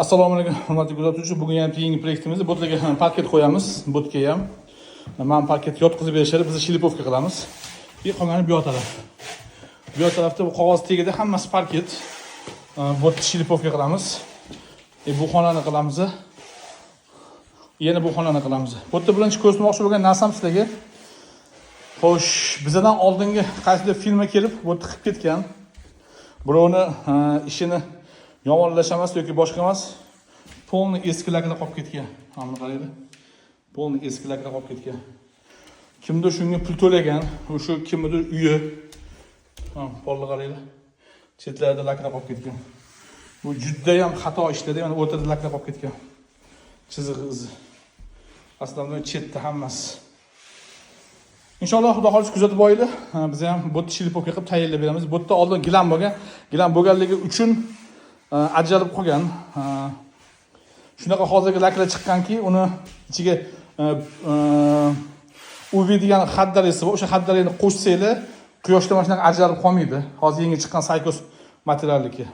Assalomu alaykum, hurmatli kuzatuvchi. Bugun yana yangi proyektimizda botlarga ham parket qo'yamiz. Botga ham mana parket yotqizib berishadi, biz шлифовка qilamiz. И qolgani bu yoq taraf. Bu yoq tarafda bu qog'oz tagida hammasi parket. Botni шлифовка qilamiz. Bu xonani qilamiz. Yana bu xonani qilamiz. Bu yerda birinchi ko'rsatmoqchi bo'lgan narsam sizlarga. Xo'sh, bizadan oldingi qaysidir firma kelib, bu yerda qilib ketgan. Birovni ishini yomonlash emas yoki boshqa emas. Полный eski laklar qolib ketgan. Mana buni qaranglar. Полный eski laklar qolib ketgan. Kimdir shunga pul to'lagan, o'sha kimnidir uyi. Ha, polni qaranglar. Chetlarida laklar qolib ketgan. Bu juda ham xato ishlarda, mana o'rtada laklar qolib ketgan. Chiziq izi. Aslida chetda hammasi. Inshaalloh, Xudo xohlasa, kuzatib boringlar. Ha, biz ham bu yerda шлифовка qilib tayyorlab beramiz. Bu yerda oldin gilam bo'lgan. Gilam bo'lganligi uchun ajralib qolgan. Ha, shunaqa hozirgi laklar chiqqanki, uni ichiga UV degan xaddarisi bor. O'sha xaddarini qo'shsanglar, quyoshda mana shunaqa ajralib qolmaydi. Hozir yangi chiqqan Saykos materialniki.